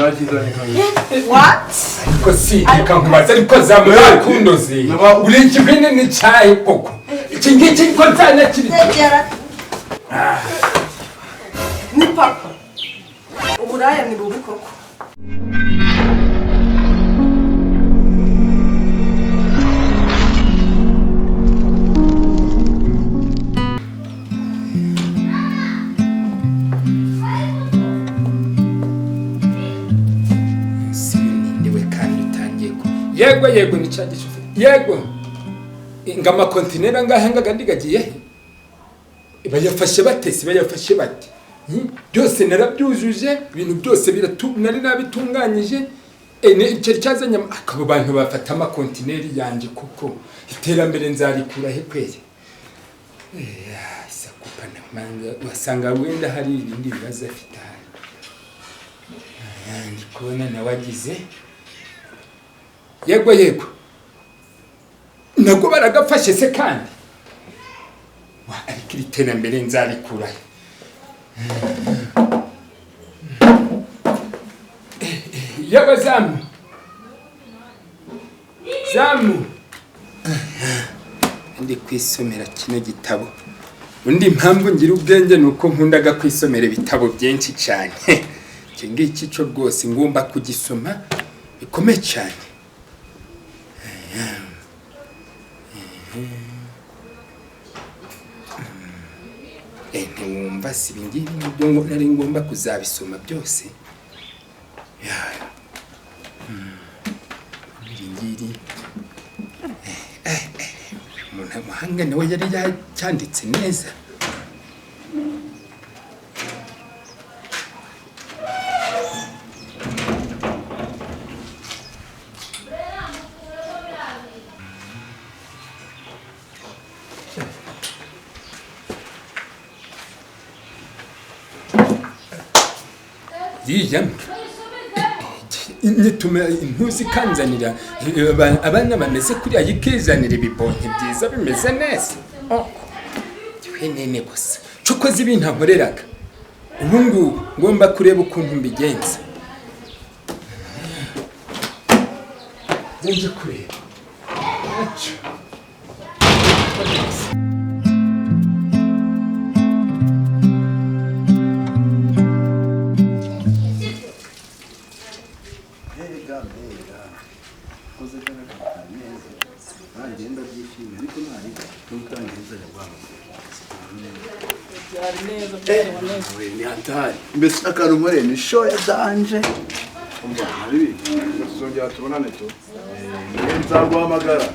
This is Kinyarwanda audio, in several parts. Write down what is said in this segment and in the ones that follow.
Nakizanye kabisa. What? Ariko si reka nkubaze, ariko zamukundoze uri ikibinini cyahe koko? Iki ngiki ko nzanakiri. Tegera. Ni papa. Uburaya ni bubi koko. Niwe kandi utangiye ko yego yego, ni cya gicufi yego, ngo amakontineri angahe ngaga ndigagiye he? Bayafashe bate se? Bayafashe bate? Byose narabyujuje, ibintu byose nari nabitunganyije. Cyari cyazanye abo bantu bafata amakontineri yanjye kuko iterambere nzarikura he kweri? Isakupa wasanga wenda hari ibindi bibazo afite ahari. Ndi kubona nawe agize yego yego, nabwo baragafashe se kandi. Ariko iri terambere nzarikura he? Yewe zamu zamu, ndi kwisomera kino gitabo. Undi mpamvu ngira ubwenge ni uko nkundaga kwisomera ibitabo byinshi cyane. Iki ngiki cyo rwose ngomba kugisoma bikomeye cyane. Ntiwumva si ibi ngibi nibyo ngo nari ngomba kuzabisoma byose. Iri ngiri umuntu w'amahanga nawe yari yacyanditse neza. Yiyamwe nyituma intuzi ikanzanira abana bameze kuriya, yikizanira ibibonke byiza bimeze neza. Nene gusa cokoze ibintu ankoreraga ubu ngubu ngomba kureba ukuntu mbigenza. Nje kureba Mbese akantu nkoreye ni show ya danje. Umva bibi tuzongera tubonane tu. Nzaguhamagara.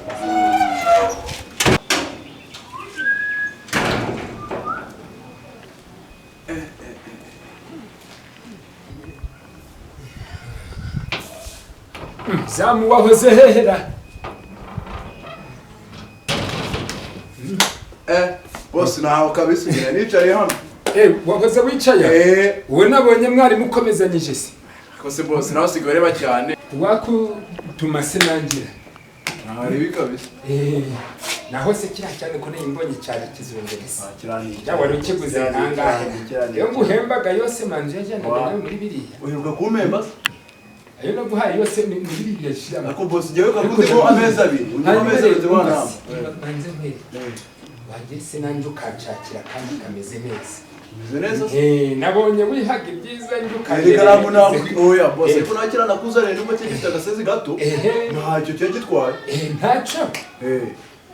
Zamu wahoze hehera. Bose nawe kabisa ngira nicaye hano. Wahoze wicaye? Wowe nabonye mwarimu ukomezanyije se. Kose bose nawe usigaye ureba cyane. Wakutuma se nangira. Ntarebe kabisa. Naho se kiriya cyane ko nari cyane kizungereza. Kirahiye. Ya wari ukiguze nangahe? Iyo nguhembaga yose manje yajyanaga nawe muri biriya. Uheruka kumpemba se? Ayo naguhaye yose ni biriya shira. Ako boss njyewe kakuze ko amezi abiri. Undi amezi abiri wana. Manze nkwe. Wanjye se nanjye ukanshakira kandi kameze neza. Neza? Nabonye wihaga ibyiza njye ukanshakira. Ikaramu nakwi oya boss ariko nakira nakuzaniye nubwo cyegifite agasezi gato. Ntacyo cyo gitwaye. Ntacyo.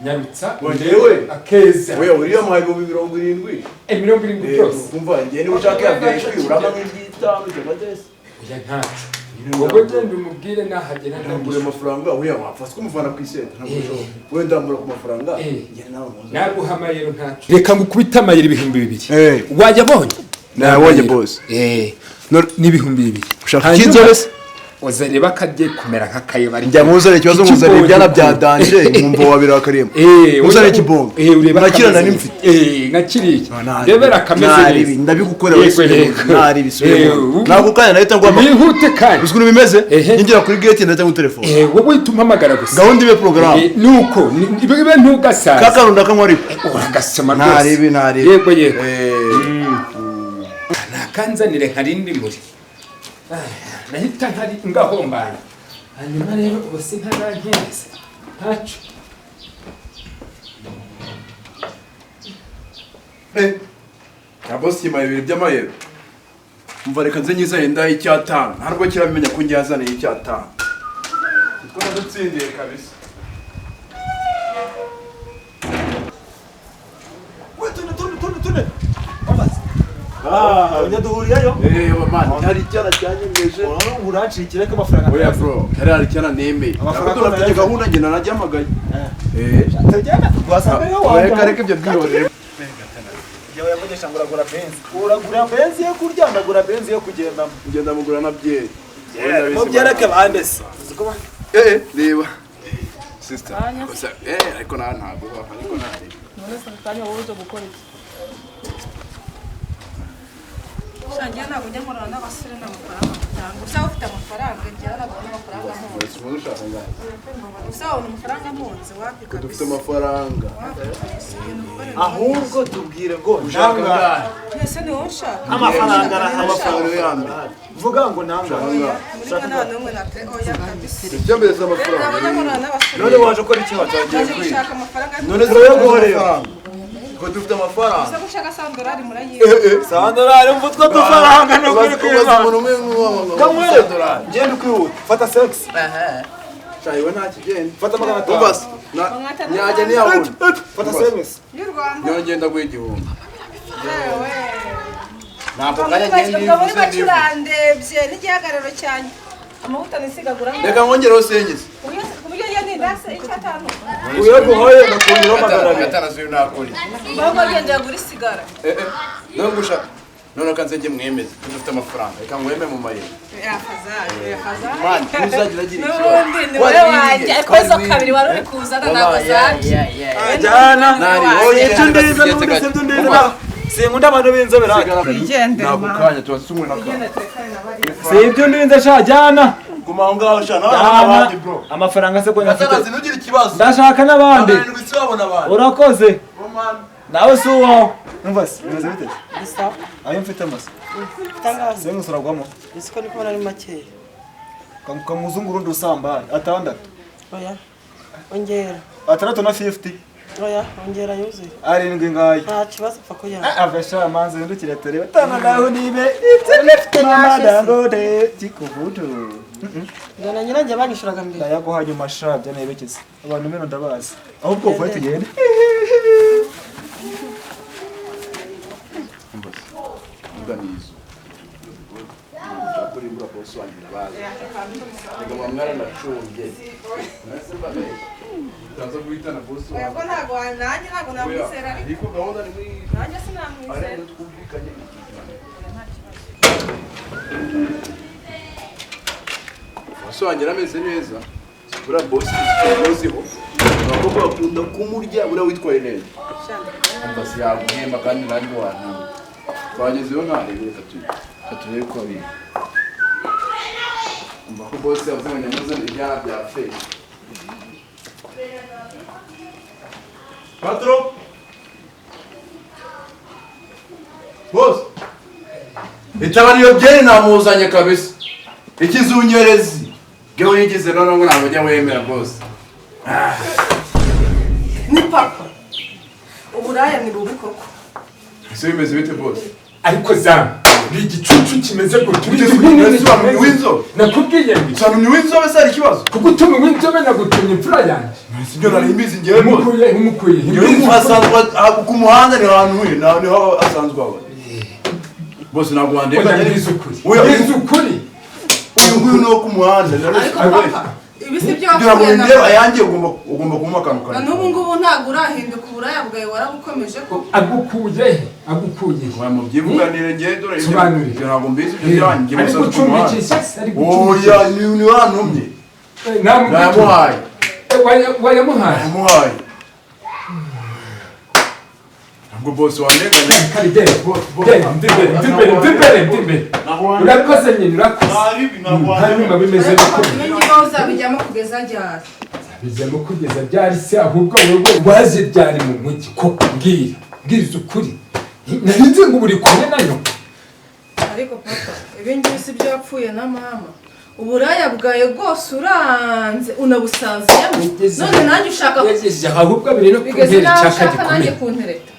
Nyarutsa. Wanjyewe akeza. Oya uriya muhaye 70. 70 byose. Umva njye niba ushaka ya VIP urama nk'igitanu cyangwa desi. Oya ntacyo. Wowe genda umubwire nahagera ndamubwire amafaranga. Oya wapfa ko umuvana ku iseta ntabwo ushobora. Wowe ndamura ku mafaranga njye nawe muza. Naguha amayero ntacyo. Reka ngukubite amayero 2000. Wayabonye? Nabonye boss. Ni 2000. Ushaka ikinzobe se? Uzareba kagiye kumera nk'akayobari. Njya muzane ikibazo muzane ibyana bya danje nkumva wabirakariyemo. Muzane ikibongo. Ureba nakirana nimfite. Nkakiriye. Rebera kameze neza. Ndabigukorera wese. Nari bisubiyemo. Nako kanya nahita ngwa. Bihute kandi. Uzi ukuntu bimeze? Ninjira kuri gate ndahita ngo telefone. Wowe uhita umpamagara gusa. Gahunda ibe program. Nuko ibe ntugasaza. Kakarunda kanywa ariko. Uragasoma rwose. Naribi naribi. Yego yego. Nakanzanire nkarindi muri. Nahita ntari ngahombana. Hanyuma rero ubu sintarankereza ntaco. Ya boss yimaye ibintu by'amayero. Umva reka nze nyizane ndaye icyatanu. Ntabwo kirabimenya ko ngiye azaniye icyatanu. Kuko nadutsindiye kabisa. We tune tune tune tune. Ah, unyaduhuriyeyo? Man, hari icyana cyanyemeje. Urancikira ko amafaranga. Oya bro, hari icyana nemeye. Amafaranga Ntabwo gahunda ngena najyamagaye. Tujyana wasanga ariyo Oya wajya. reka ibyo byihorere. Yewe yavugisha ngo uragura benzi. Uragura benzi yo kurya, ndagura benzi yo kugendamo. Ngenda mugura na byeri. Mu byereke bande se. Reba. Sister. Gusa ariko na ntago ariko nari. None se kanya wowe uje gukora iki? Shangiye ntabwo njya nkorana n'abasore n'amafaranga batanga. Gusa ufite amafaranga njya ntabwo n'amafaranga mpunze. Gusa wabona amafaranga mpunze wapi kabisa. Dufite amafaranga. Ahubwo tubwire ngo ushaka ngahe? Ese ni wowe ushaka? Amafaranga amafaranga yambe. Vuga ngo nanga. Muri nta n'umwe na pe oya kabisa. Ibyo mbese amafaranga. Ntabwo njya nkorana n'abasore. None waje ukora iki waje gushaka amafaranga? None se wowe ko dufite amafaranga. Gusa gushaka sandorari murayizi. Sandorari mvutwa dufaranga no kuri kwiba. Umuntu umwe kamwere. Ngende kwihuta. Fata sex. Shayiwe nta kigenda. Fata 500. Ubas. Na nyajya niyabona. Fata sex. Y'u Rwanda. Nyo ngenda guha 1000. Yewe. Ntabwo kanya ngenda ivuze ndebye n'igihagararo cyanjye. Amavuta nisigagura. Reka nkongereho sengezi. Ku buryo iyo nindase icyatanu. Uyo guhoye ndakongeraho 200. Gatanu zuyu nakuri. Ahubwo agenda yagura isigara. None gushaka. None kanze nge mwemeze dufite amafaranga. Reka ngweme mu mayero. Yafazari, yafazari. Man, uzagira agira ikibazo. N'ubundi ni wowe wanjye. Ariko zo kabiri wari uri kuzana ntabwo zaje. Ajyana. Nari Ibyo ndiza n'ubundi si ibyo ndiza. Sinkunda abantu b'inzobere. Igendere. Ntabwo kanya tuba tumwe n'aka. Si ibyo ndinze sha jyana. Guma aho ngaho sha nawe n'abandi bro. Amafaranga se ko nyafite. Gatanazi ntugire ikibazo. Ndashaka n'abandi. Urakoze. Nawe si uwawe. Numva se bimeze bite? Bisa. Ayo mfite amase. Tangazo. Senga usuragwamo. Isiko ni kubona ari makeya. Kamuzungu rundi usambaye 6. Oya. Ongera. 6 na 50. Oya, ongera yuzuye. 7 ngayo. Nta kibazo upfa ko ya. Avesha manze ndukire turebe. Tana naho nibe. Mama Dangote kikuvutu. Ngana nyirange banyishuraga mbere. Ndayaguha nyuma sha bya nebekeze. Abantu meno ndabazi. Ahubwo uvuye tugende. Nganizo. Kurimbura boss wanjye ndabazi. Reka mwamwara ndacumbye. Nase mbabeshya. Utaza guhitana boss wanjye. Oya, ntabwo nanjye ntabwo namwizera ariko. Ariko gahunda ni muri nanjye sinamwizera. Ariko twumvikanye. Boss wanjye arameze neza. Buriya boss uziho. Abakobwa bakunda kumurya buriya witwaye neza. Umva si yaguhemba kandi nanjye wantama. Twagezeyo ntarebe reka turebe ko abiri. Umva ko boss yavuze ngo nyamuzane ibyaha bya fake. Patro! Boss! Itabaniyo byeri namuzanye kabisa. Ikizungerezi. Gewe yigize none ngo ntabwo njya wemera boss. Ni papa. Uburaya ni bubi koko. Ese bimeze bite boss? Ariko zamu ni igicucu kimeze gutyo. W'inzobe. Nakubwiye ngo Sanumye w'inzobe se hari ikibazo? Kugutuma w'inzobe nagutumye imfura yanjye. Sibyo nari mbizi ngewe boss. Umukuye. Ngewe asanzwe ku muhanda ni ahantu huye niho asanzwe aba. Boss ntabwo wandeba. Ngize ukuri. Ngize ukuri. Uyu nguyu ni uwo ku muhanda. Ariko papa ibi si byo Kugira ngo ndebe ayanjye ugomba kumpa akantu Na kanjye. n'ubu ngubu ntabwo urahinduka uburaya bwawe warabukomeje ko. Agukuye he? Agukuye he? Oya mubyivuganire ngewe dore Sobanurire. ntabwo mbizi ibyo byanyu ngewe Ari musanzwe ku muhanda. gucumbikisha se? Ari gucumbikisha. Oya ni wantumye. Nayamuhaye. Wayamuhaye? Nayamuhaye. Ntabwo boss wandenganya. Kari genda. Genda ndi imbere. Urakoze nyine urakoze. Hanyuma bimeze bite? Umenye ko uzabijyamo kugeza ryari. Bijyamo kugeza ryari se ahubwo wowe waje ryari mu mujyi koko mbwira. Mbwiriza ukuri. Nari nzi ngo uri kumwe nayo. Ariko papa, ibi ngibi si byapfuye na mama. Uburaya bwawe bwose uranze unabusaziyemo. None nanjye ushaka Yagejeje ahubwo biri no bigeze kuntera naho icyaka ushaka nanjye gikomeye. kuntereta.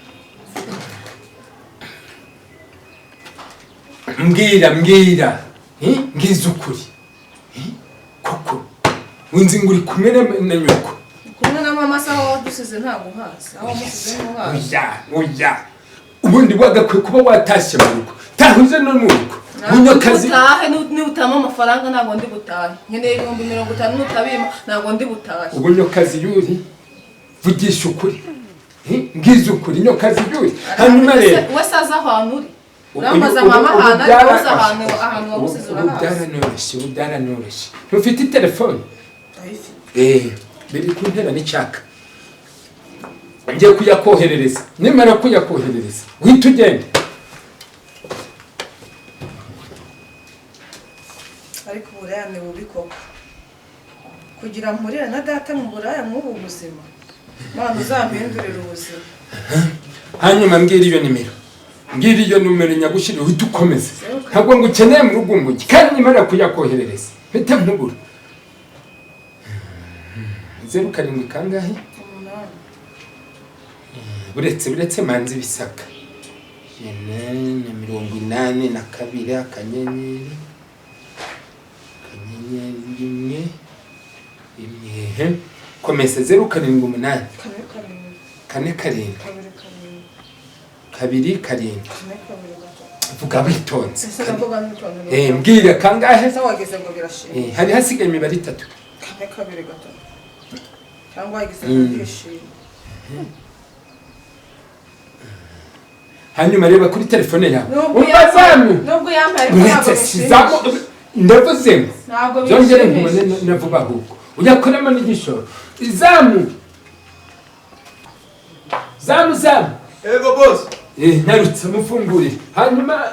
Mbwira mbwira. Ngize ukuri. Koko winzi ngo uri kumwe na nyoko. Kumwe na mama se aho wadusize ntabwo uhazi. Aho wamusize ntuhazi. Oya oya. Ubundi wagakwiye kuba watashye mu rugo. Tahuze no mu rugo. Munyakazi utahe nutama amafaranga ntabwo ndi butahe. Nkeneye 50,000 nutabima ntabwo ndi butahe. Ubu nyokazi yuri vugisha ukuri. Ngize ukuri nyokazi yuri. Hanyuma rero we saza ahantu uri. Urambaza mama ahantu ariko wose ahantu wamusize urahazi. Byaranoroshye, byaranoroshye. Ntufite telefone? Biri kuntera n'icyaka. Ngiye kuyakoherereza. Nimara kuyakoherereza uhita ugenda. Ariko uburaya ni bubi koko. Kugira mpurire na data mu buraya mw'ubu buzima. Mana uzampindurire ubuzima. Hanyuma mbwira iyo nimero. Mbwira iyo nimero nyagushyira uhita ukomeza. Ntabwo ngukeneye mu rugo umujyi kandi nimara kuyakoherereza mpita nkubura. 0 7 kangahe? 8. Buretse manzi bisabwa. 182 akanyenyeri akanyenyeri 1 1 komeza 0 7 8 4 7 2 7 vuga witonze. Mbwira kangahe? Hari hasigaye imibare 3. 4 2 3 cyangwa wagize ngo. Hanyuma reba kuri telefone yawe. Umbazamu. Nubwo yampaye ariko ntabwo ndavuze ngo zongere nkubone na vuba ahubwo. Uyakoramo n'igishoro. Izamu. Zamu zamu. Ego boss. Nyarutse mufungurire. Hanyuma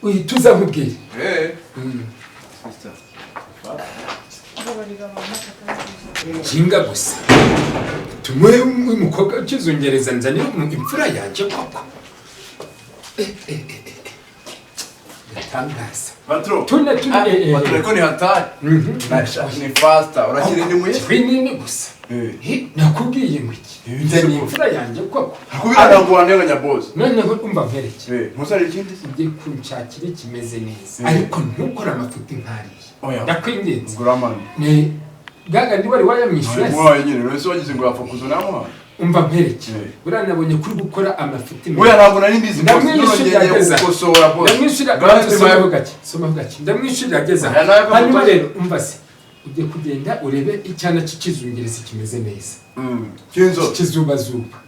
uhita uza nkubwire. Jinga gusa. Tumwe umukobwa ukizungereza nzanira imfura yanjye koko. Tangaza. Patro. Tune tune. Patro ko ni hatari. Ni faster. Urakire ni muye. Binini gusa. Nakubwiye ngo iki? Nzaniye imfura yanjye koko. Nakubwira ngo wanenganya boss. Noneho umva mpereke. Ntuzari ikindi ujye kunshakira ikimeze neza. Ariko ntukora amafuti nkariya. Ndakwinginze. Nguramana. Ni gaga ndi wari wayamwishyura. Waye nyine rero wagize ngo yapfa kuzana. Umva mpereke. Buriya nabonye kuri gukora amafuti meza. Oya ntabwo nari mbizi. Ndamwishyurira gukosora boss. Ndamwishyurira somaho gake. Ndamwishyurira ageza. Hanyuma rero umva se ujye kugenda urebe icyana cy'ikizungerezi kimeze neza. Kinzo. Kizubazuba.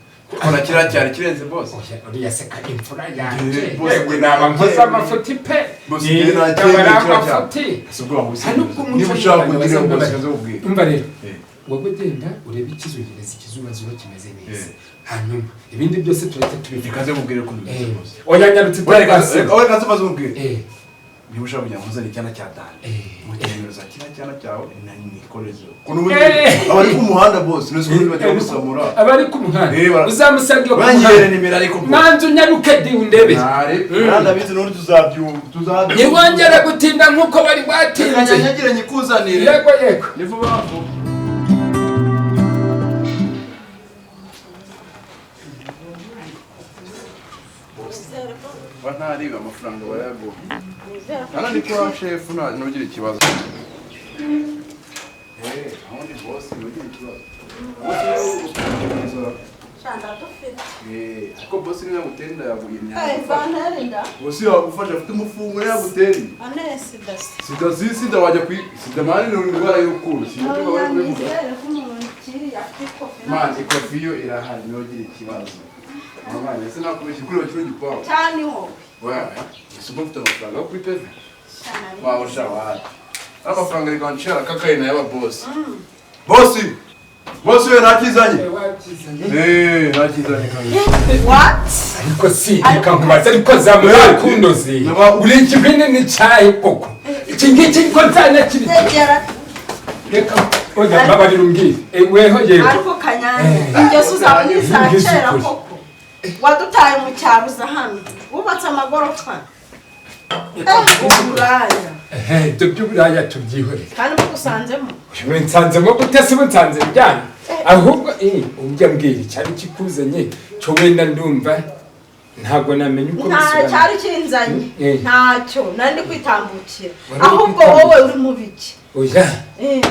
Kora kira cyari kirenze boss. Oya uriya seka imfura yanjye. Yego naba nkoze amafuti pe. Boss nta Niba ushaka kugira ngo ubwire. Umva rero. Wowe genda urebe ikizungerezi kizubazuba kimeze neza. Hanyuma ibindi byose turahita tubivuga. Ikaze mubwire ko bimeze boss. Oya nyarutse tukaze. Oya kaze maze mubwire. Niba ushaka kugira ngo uzane icyana cya dani. Mukenero za kira cyana cyawe na nikoreze. Kuno ubundi abari ku muhanda boss nese kundi bajya gusamura. Abari ku muhanda. Uzamusanga ku muhanda. Banyere nimero ariko. Nanzu nyaruke di undebe. Narabizi nuri tuzabyumva. Niwongera gutinda nkuko bari batinze. Nyagira nyikuzanire. Yego yego. Ni vuba vuba. Ntariba amafaranga barayaguha. Hano ni kwa chef ntugire ikibazo. Aho boss ntugire ikibazo. Ariko boss niwe yagutera yaguye imyanda. Boss yagufasha afite umufungo yagutera. Sida sida wajya kwi sida mani ni indwara y'urukundo. Mani ikofi yo irahari ntugire ikibazo. Mama ese nakubeshye kuri bakiro gipawo. Cyane wowe. Wewe, isuko mfite amafaranga yo kuri peve. Wawe shawa. Amafaranga ari ganchera kakaye na yaba boss. Boss. Boss we nakizanye. Nakizanye kandi. What? Ariko si ikankubaza ariko zamura kundozi. Uri ikibinini cyahe koko. Iki ngiki ko nzana kiri. Reka oya mbabarira umbwire. Weho yewe. Ariko Kanyange, ingeso zawe ni za kera koko. Wadutaye mu cyaro uza hano wubatse amagorofa. Uburaya. Ehe, ibyo by'uburaya tubyihorere. Kandi mugusanzemo. Ubu nsanzemo gute se? Ubu nsanze njyana ahubwo ujya mbwira icyari kikuzanye cyo, wenda ndumva ntabwo namenya uko Nta bisobanura. cyari kinzanye. Ntacyo, nari ndi kwitambukira. Wari uri Ahubwo kwitambukira. wowe uri mu biki? Oya,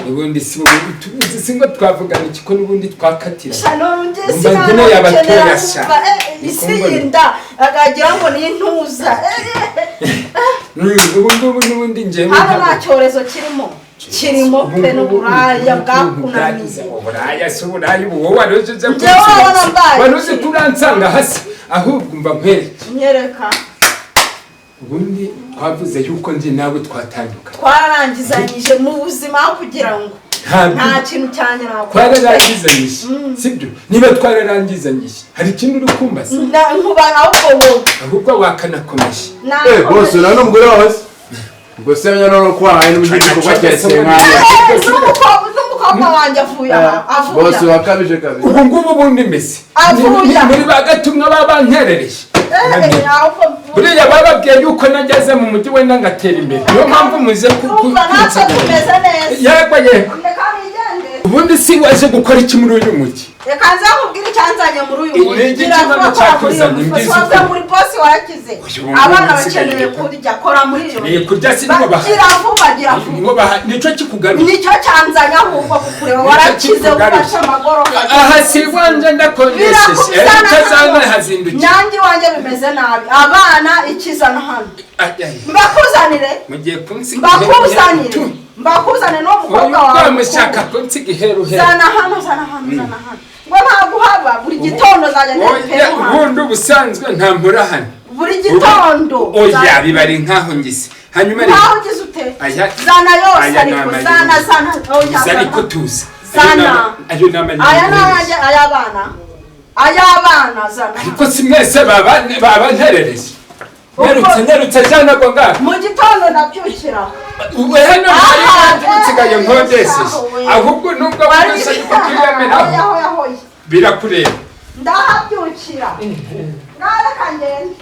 ubundi si wowe utuzi, si ngo twavugana iki, ko n'ubundi twakatira. Sha, nongeye Umva nkeneye sinanakenera abatoya, sha. kumva isi Niko mbona. yinda akagira ngo ni intuza. Ubu ngubu n'ubundi njyewe Hano nta ntabwo- cyorezo kirimo, kirimo Ubu pe ngubu n'uburaya ubu bwakunaniye. Uburaya si uburaya, ubu wowe wari uzi uza Njyewe wabona mbaye wari uzi iki? ko uransanga hasi, ahubwo mba nkwereke. Nyereka. Ubundi twavuze yuko njye nawe twatandukanye. Twararangizanyije mu buzima aho kugira ngo Ntabwo nta kintu cyanjye nakora. Twararangizanyije, sibyo? Niba twararangizanyije, hari ikindi uri kumbaza? Nkuba ahubwo wowe. Ahubwo wakanakomeje. Eh, boss, uriya ni umugore wawe se? Ubwo se menya noneho ko wahaye n'uburyo igikorwa cya senkani. N'umukobwa wanjye avuye aha, avuye Boss, aha. wakabije kabiri. Ubu ngubu ubundi mbese Avuye. muri ba gatumwa baba bankerereye. Ahubwo Buriya bababwiye yuko nageze mu mujyi wenda ngatera imbere, niyo mpamvu muze Urumva natwe tumeze neza. Yego, yego. Reka nigendere. Ubundi si waje gukora iki muri uyu mujyi? Reka nze nkubwire icyanzanye muri uyu Ni mujyi. iki Gira kibazo vuba, kora muri uyu cyakuzanye? mujyi. Mbwiza Wavuye ukuri. muri bosi warakize. Uyu ngubu Abana nsigaye bakeneye reka. kurya, kora muri iyo. Ni kurya si nibo baha. Gira vuba, gira vuba. Nibo baha, nicyo kikugaruye. Nicyo cyanzanye ahubwo kukureba. Nicyo Warakize, kikugaruye. wubashe amagorofa. Aha si iwanje, ndakodesheje. Birakubisana. Utazana hazindukiye. Nanjye iwanjye bimeze nabi, abana ikizana hano. Ay, ay. Mbakuzanire. Mugiye kunsiga. Mbakuzanire, mbakuzanire n'uwo mukobwa wawe. Uyu mushaka kunsiga iheru heru. Zana hano, zana hano, zana hano, ngo ntabwo uhaba. Buri gitondo nzajya Oya, ntera hano. ubundi ubusanzwe nta mpura hano. Buri gitondo. Oya, biba ari nkaho ngise hanyuma rero Nkaho ugize ute? Zana yose. Aya ni Ariko amayeri. zana, zana, oya, Uza ariko zana. tuza. Zana. Ayo ni amayeri. Aya ni ayanjye, ay'abana, ay'abana, zana. Ariko si mwese babanterereye? Nyarutse, nyarutse, jana ngo ngaho. Mu gitondo ndabyukira. Ubu hano hari Aha, kandi nsigaye nkodesheje. Ahubwo nubwo wese ariko kwiyemeraho. Hoya, hoya, hoya. Birakureba. Ndahabyukira, nareka ngende.